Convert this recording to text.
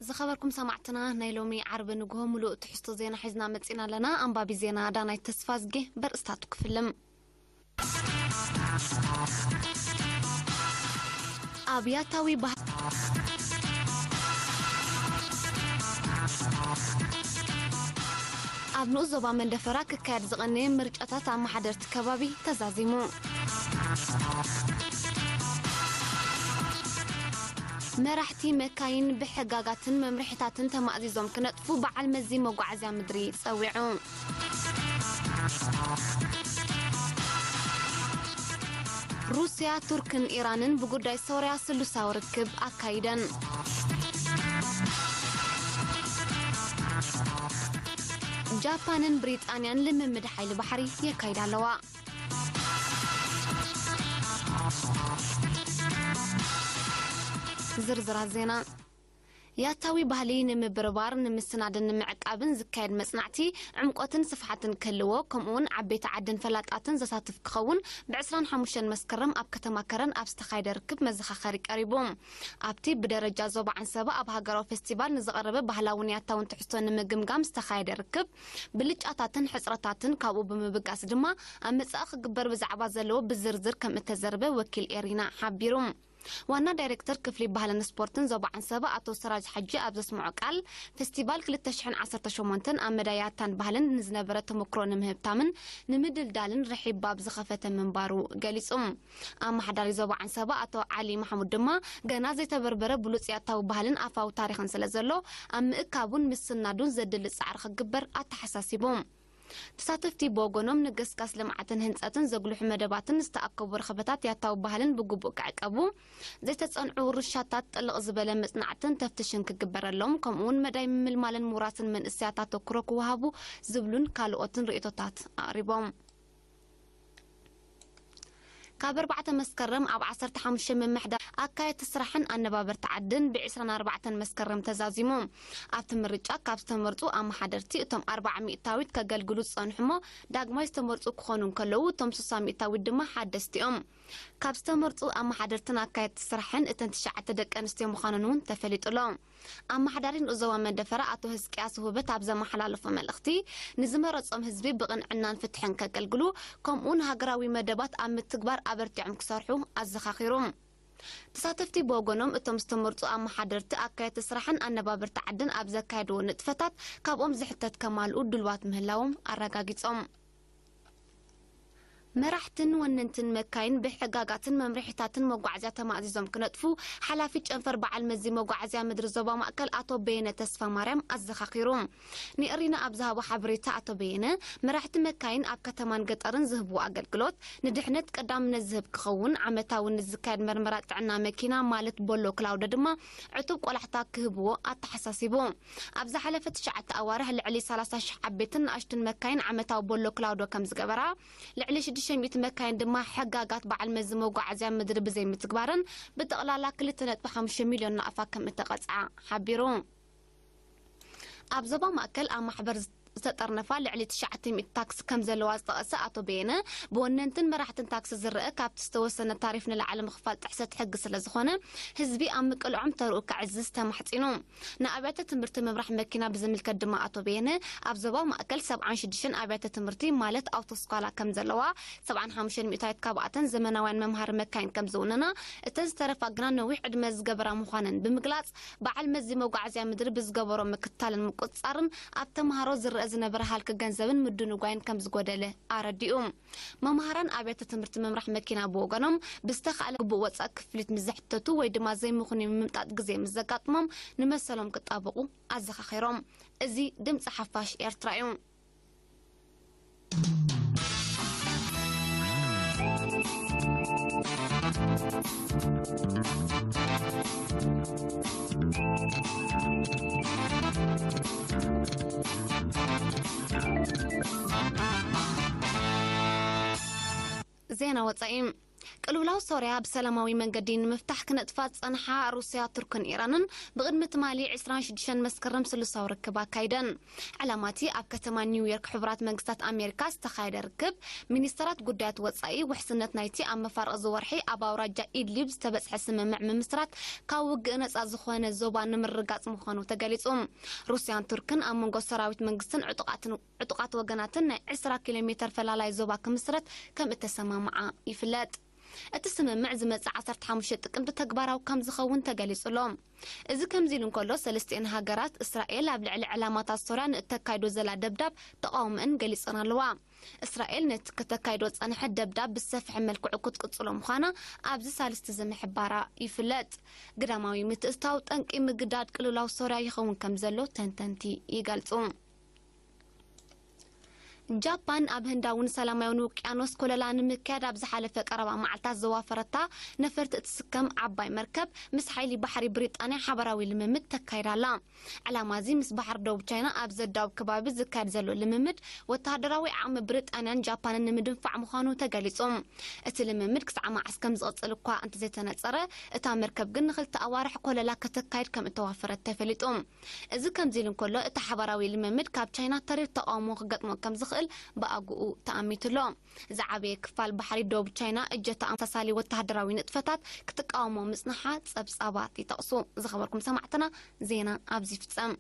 ዝኸበርኩም ሰማዕትና፣ ናይ ሎሚ ዓርቢ ንግሆ ምሉእ ትሕዝቶ ዜና ሒዝና መጺና ኣለና። ኣንባቢ ዜና ዳናይት ተስፋዝጌ። በርእስታቱ ክፍልም። ኣብ ያታዊ ባህ-፣ ኣብ ንኡስ ዞባ መንደፈራ ክካየድ ዝቐነየ ምርጫታት ኣመሓደርቲ ከባቢ ተዛዚሙ። መራሕቲ መካይን ብሕጋጋትን መምርሒታትን ተማእዚዞም ክነጥፉ በዓል መዚ መጓዓዝያ ምድሪ ጸዊዑ። ሩስያ፣ ቱርክን ኢራንን ብጉዳይ ሶርያ ስሉሳዊ ርክብ ኣካይደን። ጃፓንን ብሪጣንያን ልምምድ ሓይሊ ባሕሪ የካይዳ ኣለዋ። ዝርዝራት ዜና። ያታዊ ባህሊ ንምብርባር፣ ንምስናድን ንምዕቃብን ዝካየድ መጽናዕቲ ዕምቆትን ስፍሓትን ክህልዎ፣ ከምኡውን ዓበይቲ ዓድን ፈላጣትን ዘሳትፍ ክኸውን ብ ዕስራን ሓሙሽተን መስከረም ኣብ ከተማ ከረን ኣብ ዝተኻየደ ርክብ መዘኻኸሪ ቀሪቡ። ኣብቲ ብደረጃ ዞባ ዓንሰባ ኣብ ሃገራዊ ፌስቲቫል ንዝቐረበ ባህላውን ያታውን ትሕዝቶ ንምግምጋም ዝተኻየደ ርክብ፣ ብልጫታትን ሕጽረታትን ካብኡ ብምብጋስ ድማ ኣብ መጻኢ ክግበር ብዛዕባ ዘለዎ ብዝርዝር ከም እተዘርበ ወኪል ኤሪና ሓቢሩ። ዋና ዳይሬክተር ክፍሊ ባህልን ስፖርትን ዞባ ዓንሰባ ኣቶ ስራጅ ሓጂ ኣብ ዘስምዖ ቃል፣ ፌስቲቫል ክልተ ሽሕን ዓሰርተ ሸሞንተን ኣብ መዳይ ያታን ባህልን ንዝነበረ ተመክሮ ንምህብታምን ንምድልዳልን ርሒብ ባብ ዝኸፈተ ምንባሩ ገሊጹ። ኣመሓዳሪ ዞባ ዓንሰባ ኣቶ ዓሊ ማሕሙድ ድማ፣ ገና ዘይተበርበረ ብሉጽ ያታዊ ባህልን ኣፋዊ ታሪኽን ስለ ዘሎ፣ ኣብ ምእካቡን ምስናዱን ዘድሊ ጻዕሪ ክግበር ኣተሓሳሲቡ። ተሳተፍቲ ብወገኖም፣ ንገስጋስ ልምዓትን ህንጸትን ዘጉልሑ መደባትን ዝተኣከቡ ርኽበታት ያታዊ ባህልን ብግቡእ ክዕቀቡ፣ ዘይተጸንዑ ውርሻታት ጥልቕ ዝበለ መጽናዕትን ተፍትሽን ክግበረሎም፣ ከምኡውን መዳይ ምምልማልን ምውራስን መንእሰያት ኣተኩሮ ክወሃቡ ዝብሉን ካልኦትን ርእይቶታት ኣቕሪቦም። ካብ ኣርባዕተ መስከረም ኣብ ዓሰርተ ሓሙሽተ ምምሕዳር ኣካየድቲ ስራሕን ኣነባበርቲ ዓድን ብ ዕስራን ኣርባዕተን መስከረም ተዛዚሙ። ኣብቲ ምርጫ ካብ ዝተመርጹ ኣመሓደርቲ እቶም ኣርባዓ ሚእታዊት ከገልግሉ ዝጸንሑ እሞ ዳግማይ ዝተመርጹ ክኾኑ እንከለዉ፣ እቶም ስሳ ሚእታዊት ድማ ሓደስቲ እዮም። ካብ ዝተመርጹ ኣመሓደርትን ኣካየድቲ ስራሕን እተን ትሽዓተ ደቂ ኣንስትዮ ምዃነን እውን ተፈሊጡ ኣሎ። ኣመሓዳሪ ንኡስ ዞባ መንደፈራ ኣቶ ህዝቅያስ ውህበት ኣብ ዘመሓላለፎ መልእኽቲ፣ ንዝመረጾም ህዝቢ ብቕንዕናን ፍትሕን ከገልግሉ፣ ከምኡውን ሃገራዊ መደባት ኣብ ምትግባር ኣበርቲዖም ክሰርሑ ኣዘኻኺሩ። ተሳተፍቲ ብወገኖም፣ እቶም ዝተመርጹ ኣመሓደርቲ፣ ኣካየድቲ ስራሕን ኣነባበርቲ ዓድን ኣብ ዘካየድዎ ንጥፈታት ካብኦም ዝሕተት ከማልኡ ድልዋት ምህላዎም ኣረጋጊጾም። መራሕትን ወነንትን መካይን ብሕጋጋትን መምርሒታትን መጓዓዝያ ተማእዚዞም ክነጥፉ፣ ሓላፊ ጨንፈር በዓል መዚ መጓዓዝያ ምድሪ ዞባ ማእከል ኣቶ በየነ ተስፋ ማርያም ኣዘኻኺሩ። ንኤሪና ኣብ ዝሃቦ ሓበሬታ ኣቶ በየነ፣ መራሕቲ መካይን ኣብ ከተማን ገጠርን ዝህብዎ ኣገልግሎት ንድሕነት ቀዳምነት ዝህብ ክኸውን፣ ዓመታዊ ንዝካየድ መርመራ ጥዕና መኪና ማለት ቦሎ ክላውዶ ድማ ዕቱብ ቆላሕታ ክህብዎ ኣተሓሳሲቡ። ኣብ ዝሓለፈ ትሽዓተ ኣዋርሕ ልዕሊ ሰላሳ ሽሕ ዓበይትን ንኣሽቱን መካይን ዓመታዊ ቦሎ ክላውዶ ከም ዝገበራ፣ ልዕሊ ሽዱሽተ ሚእቲ መካይን ድማ ሕጋጋት በዓል መዚ መጓዓዝያ ምድሪ ብዘይምትግባረን ብጠቕላላ ክልተ ነጥቢ ሓሙሽተ ሚልዮን ናቕፋ ከም እተቐጽዓ ሓቢሩ። ኣብ ዞባ ማእከል ኣብ ማሕበር ዝተጠርነፋ ልዕሊ ትሽዓተ ሚእቲ ታክሲ ከም ዘለዋ ዝጠቐሰ ኣቶ በየነ፣ ብወነንትን መራሕትን ታክሲ ዝረአ ካብቲ ዝተወሰነ ታሪፍ ንላዕሊ ምኽፋል ጥሕሰት ሕጊ ስለ ዝኾነ፣ ህዝቢ ኣብ ምቅልዖም ተርኡ ከዕዝዝ ተማሕጺኑ። ንኣብያተ ትምህርቲ ምምራሕ መኪና ብዝምልከት ድማ ኣቶ በየነ፣ ኣብ ዞባ ማእከል ሰብዓን ሽዱሽተን ኣብያተ ትምህርቲ ማለት ኣውቶስኳላ ከም ዘለዋ፣ ሰብዓን ሓሙሽተን ሚእታዊት ካብኣተን ዘመናውያን መምሃሪ መካይን ከም ዝውንና፣ እተን ዝተረፋ ግና ነዊሕ ዕድመ ዝገበራ ምዃነን ብምግላጽ፣ በዓል መዚ መጓዓዝያ ምድሪ ብዝገበሮ ምክትታልን ምቁጽጻርን ኣብ ተምሃሮ ዝረአ ዝነበረ ሃልኪ ገንዘብን ምድንጓይን ከም ዝጎደለ ኣረዲኡ። መምሃራን ኣብያተ ትምህርቲ ምምራሕ መኪና ብወገኖም፣ ብዝተኻእለ ግቡእ ወጻኢ ክፍሊት ምስ ዘሕተቱ ወይ ድማ ዘይምኽኑይ ምምጣጥ ግዜ ምስ ዘጋጥሞም፣ ንመሰሎም ክጣበቑ ኣዘኻኺሮም። እዚ ድምጺ ሓፋሽ ኤርትራ እዩ። ዜና ወጻኢ። ቅልውላው ሶርያ ብሰላማዊ መንገዲ ንምፍታሕ ክነጥፋ ዝጸንሓ ሩስያ፣ ቱርክን ኢራንን ብቕድሚ ትማሊ ዕስራን ሽዱሽተን መስከረም ስሉሳዊ ርክብ ኣካይደን። ዕላማቲ ኣብ ከተማ ኒውዮርክ ሕቡራት መንግስታት ኣሜሪካ ዝተኻየደ ርክብ ሚኒስተራት ጉዳያት ወጻኢ፣ ውሕስነት ናይቲ ኣብ መፋርቕ ዝወርሒ ኣብ ኣውራጃ ኢድሊብ ዝተበጽሐ ስምምዕ ምምስራት፣ ካብ ውግእ ነጻ ዝኾነ ዞባ ንምርጋጽ ምዃኑ ተገሊጹ። ሩስያን ቱርክን ኣብ መንጎ ሰራዊት መንግስትን ዕጡቓትን ዕጡቓት ወገናትን ናይ ዕስራ ኪሎ ሜተር ፈላላይ ዞባ ክምስረት ከም እተሰማምዓ ይፍለጥ። እቲ ስምምዕ ዝመጽእ ዓሰርተ ሓሙሽተ ጥቅምቲ ተግባራዊ ከም ዝኸውን ተገሊጹ ኣሎ። እዚ ከምዚ ኢሉ እንከሎ፣ ሰለስቲኤን ሃገራት እስራኤል ኣብ ልዕሊ ዕላማታት ሶርያ ንእተካይዶ ዘላ ደብዳብ ተቓውሞአን ገሊጸን ኣለዋ። እስራኤል ነቲ ከተካይዶ ዝጸንሐት ደብዳብ ብዝሰፍሐ መልክዑ ክትቅጽሎ ምዃና ኣብዚ ሳልስቲ እዚ ምሕባራ ይፍለጥ። ግዳማዊ ምትእትታው ጠንቂ ምግዳድ ቅልውላው ሶርያ ይኸውን ከም ዘሎ ተንተንቲ ይገልጹ። ጃፓን ኣብ ህንዳውን ሰላማውን ውቅያኖስ ኮለላ ንምክያድ ኣብ ዝሓለፈ ቀረባ መዓልታት ዘዋፈረታ ነፈርቲ እትስከም ዓባይ መርከብ ምስ ሓይሊ ባሕሪ ብሪጣንያ ሓበራዊ ልምምድ ተካይዳ ኣላ። ዕላማ እዚ ምስ ባሕሪ ደቡብ ቻይና ኣብ ዘዳውብ ከባቢ ዝካየድ ዘሎ ልምምድ ወተሃደራዊ ዓቕሚ ብሪጣንያን ጃፓንን ንምድንፋዕ ምዃኑ ተገሊጹ። እቲ ልምምድ ክሳዕ መዓስ ከም ዝቕጽል እኳ እንተዘይተነጸረ፣ እታ መርከብ ግን ንኽልተ ኣዋርሕ ኮለላ ከተካይድ ከም እተዋፈረት ተፈሊጡ። እዚ ከምዚ ኢሉ እንከሎ፣ እቲ ሓባራዊ ልምምድ ካብ ቻይና ተሪር ተቓውሞ ክገጥሞ ከም ዝኽእል ብኣግኡ ተኣሚቱ ኣሎ። ዝዓበየ ክፋል ባሕሪ ደቡብ ቻይና እጀታ ኣመሳሳሊ ወተሃደራዊ ንጥፈታት ክትቃወሞ ምጽንሓ ጸብጻባት ይጠቕሱ። ዝኸበርኩም ሰማዕትና፣ ዜና ኣብዚ ይፍጸም።